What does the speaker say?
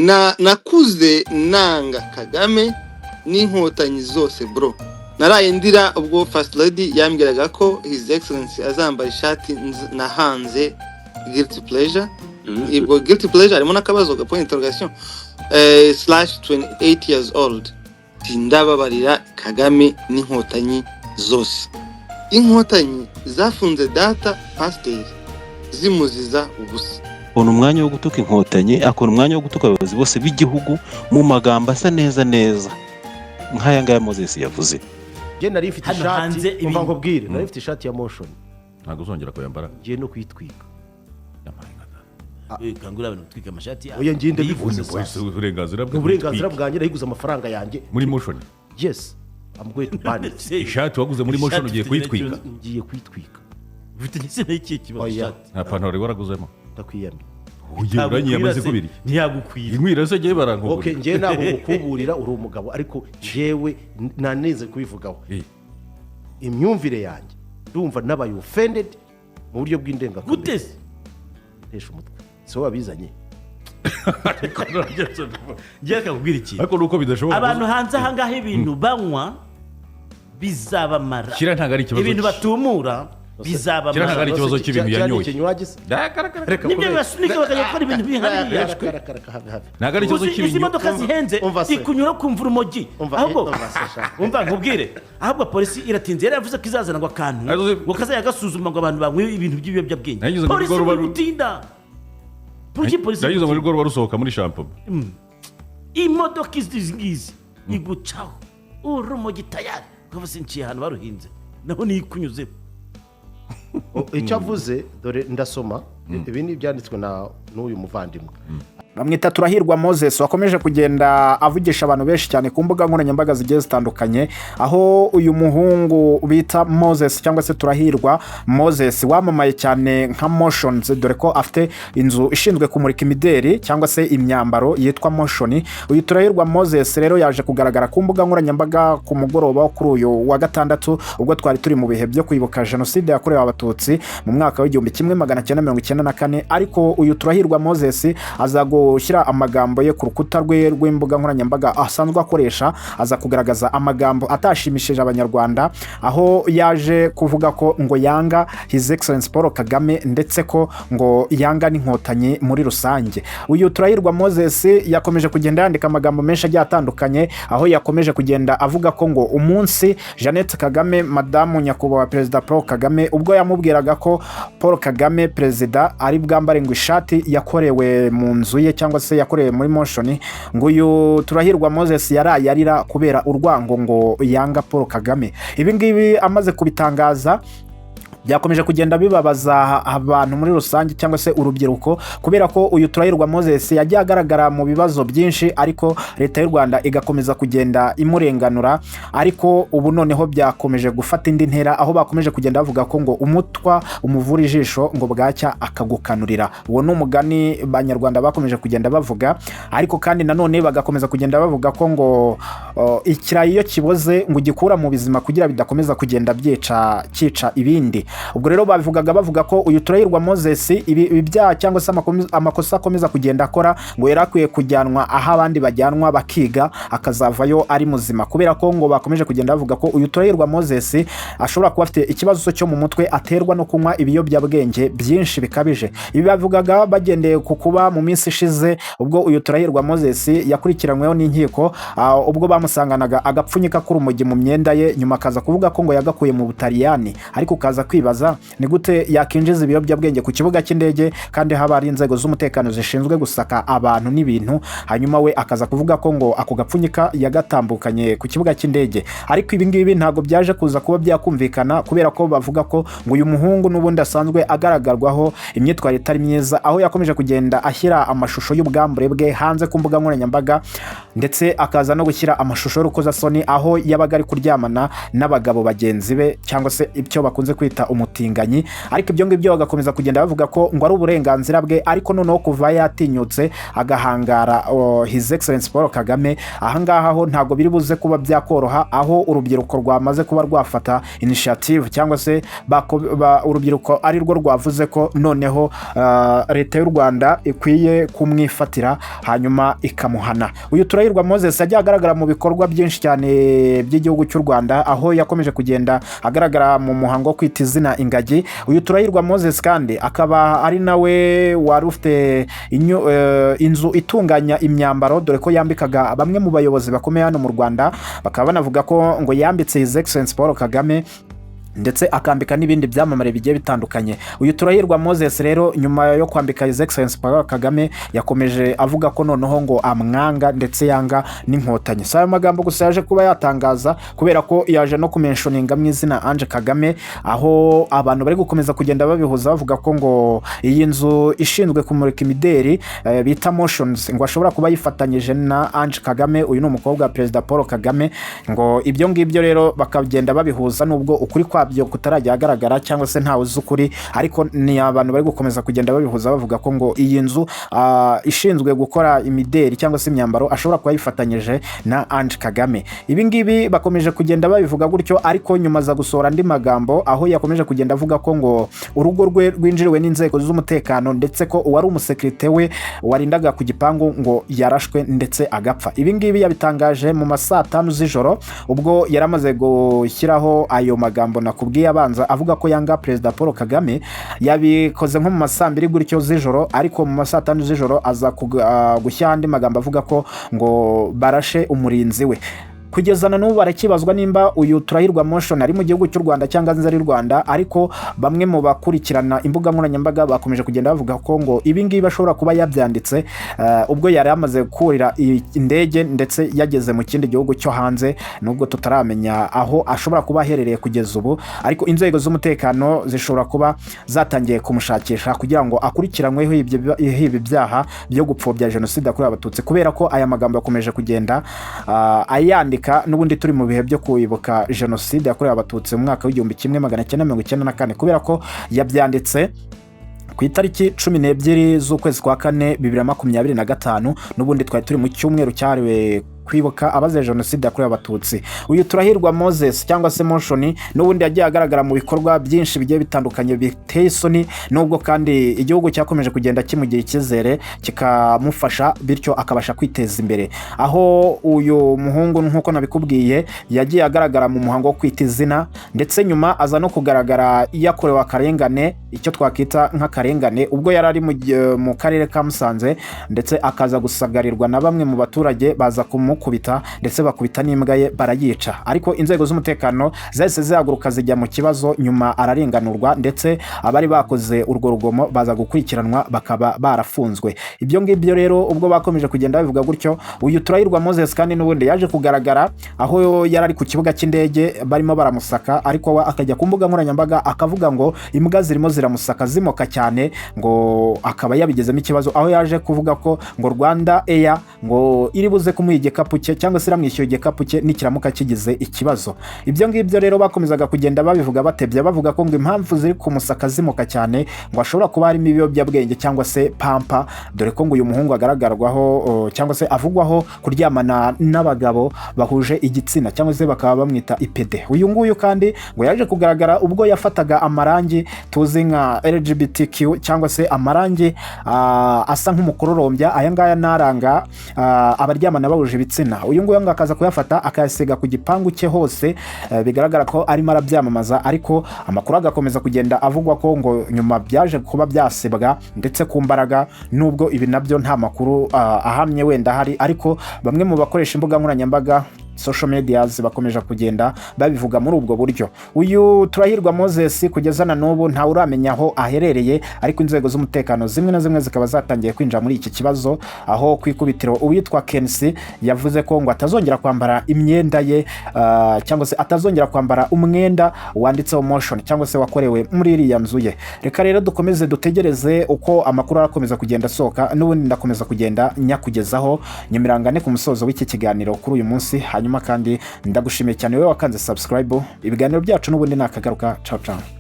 Na nakuze nanga Kagame n'Inkotanyi zose, bro. Naraye ndira ubwo First Lady yambwiraga ko His Excellency azambara ishati nahanze guilty pleasure. Ubwo guilty pleasure harimo n'akabazo ga point interrogation, slash 28 years old. Sindababarira Kagame n'Inkotanyi zose. Inkotanyi zafunze data pasiteri zimuziza ubusa. Akabona umwanya wo gutuka Inkotanyi, akabona umwanya wo gutuka abayobozi bose b'igihugu mu magambo asa neza neza nk'aya ngaya Moses yavuze. Njye nari mfite Hano ishati hanze umva nkubwire, nari mfite ishati ya Moshions. Ntabwo uzongera kuyambara. Ngiye no kuyitwika. Yampaye nka data. Kangurira abantu gutwika amashati yabo. Oya, ngiye ndabivuze. Wese Sasa uburenganzira bwe. ni uburenganzira bwanjye, nayiguze amafaranga yanjye. Muri Moshions? Yes, I'm going to burn it. Ishati waguze muri Moshions ugiye kuyitwika? Ngiye kuyitwika. Ufite ndetse n'ikihe kibazo? Oya. Ishati Nta pantaro waraguzemo? Ndakwiyamye. Ugiye uranyiyamaze kubiri. Ntiyagukwira. Inkwira se ngewe barankugurira? Okay, njyewe ntabwo ngukuburira, uri umugabo, ariko njyewe naneze kubivugaho. Imyumvire yanjye, ndumva nabaye offended mu buryo bw'indengakamere. Gute se? Ntesha umutwe, si wowe wabizanye. Ariko Ngiye akakubwira ikintu. Ariko nuko bidashoboka. Abantu hanze ahangaha ibintu banywa bizabamara. Kiriya ntabwo ari ikibazo Ibintu batumura Kiriya ntabwo ari bizabamara. ikibazo cy'ibintu Kiriya ni yanyoye. ikinywaji se? Reka Nibyo. kubera- Bibasunika bakajya gukora ibintu bihariye. Reka, reka, reka, have, have. Ntabwo ari ikibazo Uzi izi cy'ibintu. modoka zihenze Umva se. ikunyura kumva urumogi. Umva, Ahubwo umva se, sha. umva nkubwire, ahubwo polisi iratinze. Yari yavuze ko izazana ngo akantu ngo kazajya gasuzuma ngo abantu banywe ibintu by'ibiyobyabwenge. Nagize ngo Polisi urwo ruba iri gutinda. Kuki polisi Nagize ngo iri rwo ruba rusohoka muri shampoma. Imodoka izi ngizi igucaho urumogi tayari, ukavuga se nciye ahantu baruhinze, naho niyo ikunyuzeho. Icyo avuze, dore ndasoma, ibi ni ibyanditswe na n'uyu muvandimwe. Bamwita Turahirwa Moses, wakomeje kugenda avugisha abantu benshi cyane ku mbuga nkoranyambaga zigiye zitandukanye, aho uyu muhungu bita Moses cyangwa se Turahirwa Moses wamamaye cyane nka Moshions, dore ko afite inzu ishinzwe kumurika imideri cyangwa se imyambaro yitwa Moshions. Uyu Turahirwa Moses rero yaje kugaragara ku mbuga nkoranyambaga ku mugoroba wo kuri uyu wa gatandatu, ubwo twari turi mu bihe byo kwibuka Jenoside yakorewe Abatutsi mu mwaka w'1994. Ariko uyu Turahirwa Moses aza gushyira amagambo ye ku rukuta rwe rw'imbuga nkoranyambaga asanzwe akoresha, aza kugaragaza amagambo atashimishije Abanyarwanda, aho yaje kuvuga ko ngo yanga His Excellence Paul Kagame, ndetse ko ngo yanga n'Inkotanyi muri rusange. Uyu Turahirwa Moses yakomeje kugenda yandika amagambo menshi agiye atandukanye, aho yakomeje kugenda avuga ko ngo umunsi Jeannette Kagame, madamu nyakubahwa Perezida Paul Kagame, ubwo yamubwiraga ko Paul Kagame perezida ari bwambare ngo ishati yakorewe mu nzu ye cyangwa se yakorewe muri Moshions, ngo uyu Turahirwa Moses yaraye arira kubera urwango ngo yanga Paul Kagame. Ibi ngibi amaze kubitangaza, byakomeje kugenda bibabaza abantu muri rusange cyangwa se urubyiruko, kubera ko uyu Turahirwa Moses yagiye agaragara mu bibazo byinshi, ariko Leta y'u Rwanda igakomeza kugenda imurenganura. Ariko ubu noneho byakomeje gufata indi ntera, aho bakomeje kugenda bavuga ko ngo umutwa umuvura ijisho ngo bwacya akagukanurira. Uwo ni umugani Banyarwanda bakomeje kugenda bavuga. Ariko kandi nanone bagakomeza kugenda bavuga ko ngo ikirayi iyo kiboze ngo ugikura mu bizima kugira bidakomeza kugenda byica cyica ibindi. Ubwo rero babivugaga bavuga ko uyu Turahirwa Moses ibi byaha cyangwa se amakosa akomeza kugenda akora, ngo yari akwiye kujyanwa aho abandi bajyanwa bakiga, akazavayo ari muzima, kubera ko ngo bakomeje kugenda bavuga ko uyu Turahirwa Moses ashobora kuba afite ikibazo cyo mu mutwe aterwa no kunywa ibiyobyabwenge byinshi bikabije. Ibi bavugaga bagendeye ku kuba mu minsi ishize ubwo uyu Turahirwa Moses yakurikiranyweho n'inkiko, ubwo bamusanganaga agapfunyika k'urumogi mu myenda ye, nyuma akaza kuvuga ko ngo yagakuye mu Butaliyani. Ariko ukaza kwibaza ni gute yakinjiza ibiyobyabwenge ku kibuga cy'indege kandi haba hari inzego z'umutekano zishinzwe gusaka abantu n'ibintu, hanyuma we akaza kuvuga ko ngo ako gapfunyika yagatambukanye ku kibuga cy'indege. Ariko ibi ngibi ntabwo byaje kuza kuba byakumvikana, kubera ko bavuga ko ngo uyu muhungu n'ubundi asanzwe agaragarwaho imyitwarire itari myiza, aho yakomeje kugenda ashyira amashusho y'ubwambure bwe hanze ku mbuga nkoranyambaga. Ndetse akaza no gushyira amashusho y'urukozasoni aho yabaga ari kuryamana n'abagabo bagenzi be, cyangwa se ibyo bakunze kwita umutinganyi. Ariko ibyo ngibyo bagakomeza kugenda bavuga ko ngo ari uburenganzira bwe. Ariko noneho kuva yatinyutse agahangara His Excellence Paul Kagame, ahangaha ho ntabwo biri buze kuba byakoroha, aho urubyiruko rwamaze kuba rwafata initiative, cyangwa se urubyiruko ari rwo rwavuze ko noneho leta y'u Rwanda ikwiye kumwifatira hanyuma ikamuhana. Uyu Turahirwa Moses ajya agaragara mu bikorwa byinshi cyane by'igihugu cy'u Rwanda, aho yakomeje kugenda agaragara mu muhango wo kwita izina ingagi. Uyu Turahirwa Moses kandi akaba ari nawe wari ufite inzu itunganya imyambaro, dore ko yambikaga bamwe mu bayobozi bakomeye hano mu Rwanda. Bakaba banavuga ko ngo yambitse His Excellence Paul Kagame, ndetse akambika n'ibindi byamamare bigiye bitandukanye. Uyu Turahirwa Moses rero, nyuma yo kwambika His Excellence Paul Kagame, yakomeje avuga ko noneho ngo amwanga ndetse yanga n'Inkotanyi. Si ayo magambo gusa yaje kuba yatangaza, kubera ko yaje no kumentioninga mu izina Ange Kagame, aho abantu bari gukomeza kugenda babihuza, bavuga ko ngo iyi nzu ishinzwe kumurika imideri bita Moshions ngo ashobora kuba yifatanyije na Ange Kagame. Uyu ni umukobwa wa Perezida Paul Kagame. Ngo ibyo ngibyo rero bakagenda babihuza, nubwo ukuri kwabyo kutarajya ahagaragara cyangwa se ntawe uzi ukuri, ariko ni abantu bari gukomeza kugenda babihuza, bavuga ko ngo iyi nzu ishinzwe gukora imideri cyangwa se imyambaro ashobora kuba yifatanyije na Ange Kagame. Ibi ngibi bakomeje kugenda babivuga gutyo, ariko nyuma aza gusohora andi magambo, aho yakomeje kugenda avuga ko ngo urugo rwe rwinjiriwe n'inzego z'umutekano, ndetse ko uwari umusekirite we warindaga ku gipangu ngo yarashwe ndetse agapfa. Ibi ngibi yabitangaje mu ma saa 5 z'ijoro, ubwo yari amaze gushyiraho ayo magambo nakubwiye abanza avuga ko yanga Perezida Paul Kagame. Yabikoze nko mu ma saa 2 gutyo z'ijoro, ariko mu ma saa 5 z'ijoro aza gushyiraho andi magambo avuga ko ngo barashe umurinzi we. Kugeza na n'ubu barakibazwa nimba uyu Turahirwa Motion ari mu gihugu cy'u Rwanda cyangwa nzi ari Rwanda, ariko bamwe mu bakurikirana imbuga nkoranyambaga bakomeje kugenda bavuga ko ngo ibi ngibi ashobora kuba yabyanditse ubwo yari amaze kurira indege ndetse yageze mu kindi gihugu cyo hanze, nubwo tutaramenya aho ashobora kuba aherereye kugeza ubu. Ariko inzego z'umutekano zishobora kuba zatangiye kumushakisha kugira ngo akurikiranweho ibi byaha byo gupfobya jenoside yakorewe Abatutsi, kubera ko aya magambo yakomeje kugenda ayandika n'ubundi turi mu bihe byo kwibuka jenoside yakorewe Abatutsi mu mwaka w'1994, kubera ko yabyanditse ku itariki 12 z'ukwezi kwa kane 2025, n'ubundi twari turi mu cyumweru cyahariwe kwibuka abazize jenoside yakorewe Abatutsi. Uyu Turahirwa Moses cyangwa se Motion n'ubundi yagiye agaragara mu bikorwa byinshi bigiye bitandukanye biteye isoni, nubwo kandi igihugu cyakomeje kugenda kimugira icyizere, kikamufasha, bityo akabasha kwiteza imbere. Aho uyu muhungu, nk'uko nabikubwiye, yagiye agaragara mu muhango wo kwita izina, ndetse nyuma aza no kugaragara yakorewe akarengane, icyo twakwita nk'akarengane, ubwo yari ari mu karere ka Musanze, ndetse akaza gusagarirwa na bamwe mu baturage, baza kumukubita ndetse bakubita n'imbwa ye barayica. Ariko inzego z'umutekano zahise zihaguruka zijya mu kibazo, nyuma ararenganurwa, ndetse abari bakoze urwo rugomo baza gukurikiranwa, bakaba barafunzwe. Ibyo ngibyo rero ubwo bakomeje kugenda babivuga gutyo, uyu Turahirwa Moses kandi n'ubundi yaje kugaragara aho yari ari ku kibuga cy'indege barimo baramusaka, ariko we akajya ku mbuga nkoranyambaga akavuga ngo imbwa zirimo ziramusaka zimoka cyane, ngo akaba yabigezemo ikibazo, aho yaje kuvuga ko ngo Rwanda Air ngo iri buze kumuha igikapu cye, cyangwa se iramwishyura igikapu cye nikiramuka kigize ikibazo. Ibyo ngibyo rero bakomezaga kugenda babivuga batebya, bavuga ko ngo impamvu ziri kumusaka zimoka cyane ngo ashobora kuba harimo ibiyobyabwenge cyangwa se pampa, dore ko ngo uyu muhungu agaragarwaho cyangwa se avugwaho kuryamana n'abagabo bahuje igitsina, cyangwa se bakaba bamwita ipede. Uyu nguyu kandi ngo yaje kugaragara ubwo yafataga amarangi tuzi nka LGBTQ, cyangwa se amarangi asa nk'umukororombya, aya ngaya naranga abaryamana bahuje ibitsina. Uyu nguyu ngo akaza kuyafata akayasiga ku gipangu cye hose, bigaragara ko arimo arabyamamaza. Ariko amakuru agakomeza kugenda avugwa ko ngo nyuma byaje kuba byasibwa ndetse ku mbaraga, nubwo ibi nabyo nta makuru ahamye wenda ahari, ariko bamwe mu bakoresha imbuga nkoranyambaga Social medias bakomeje kugenda babivuga muri ubwo buryo. Uyu Turahirwa Moses kugeza na n'ubu ntawe uramenya aho aherereye, ariko inzego z'umutekano zimwe na zimwe zikaba zatangiye kwinjira muri iki kibazo, aho ku ikubitiro uwitwa Kensi yavuze ko ngo atazongera kwambara imyenda ye, cyangwa se atazongera kwambara umwenda wanditseho Moshions cyangwa se wakorewe muri iriya nzu ye. Reka rero dukomeze dutegereze uko amakuru arakomeza kugenda asohoka, n'ubundi ndakomeza kugenda nyakugezaho nyemerangane ku musozo w'iki kiganiro kuri uyu munsi. Hanyuma kandi ndagushimiye cyane wowe wakanze subscribe. Ibiganiro byacu n'ubundi nakagaruka. Ciao ciao.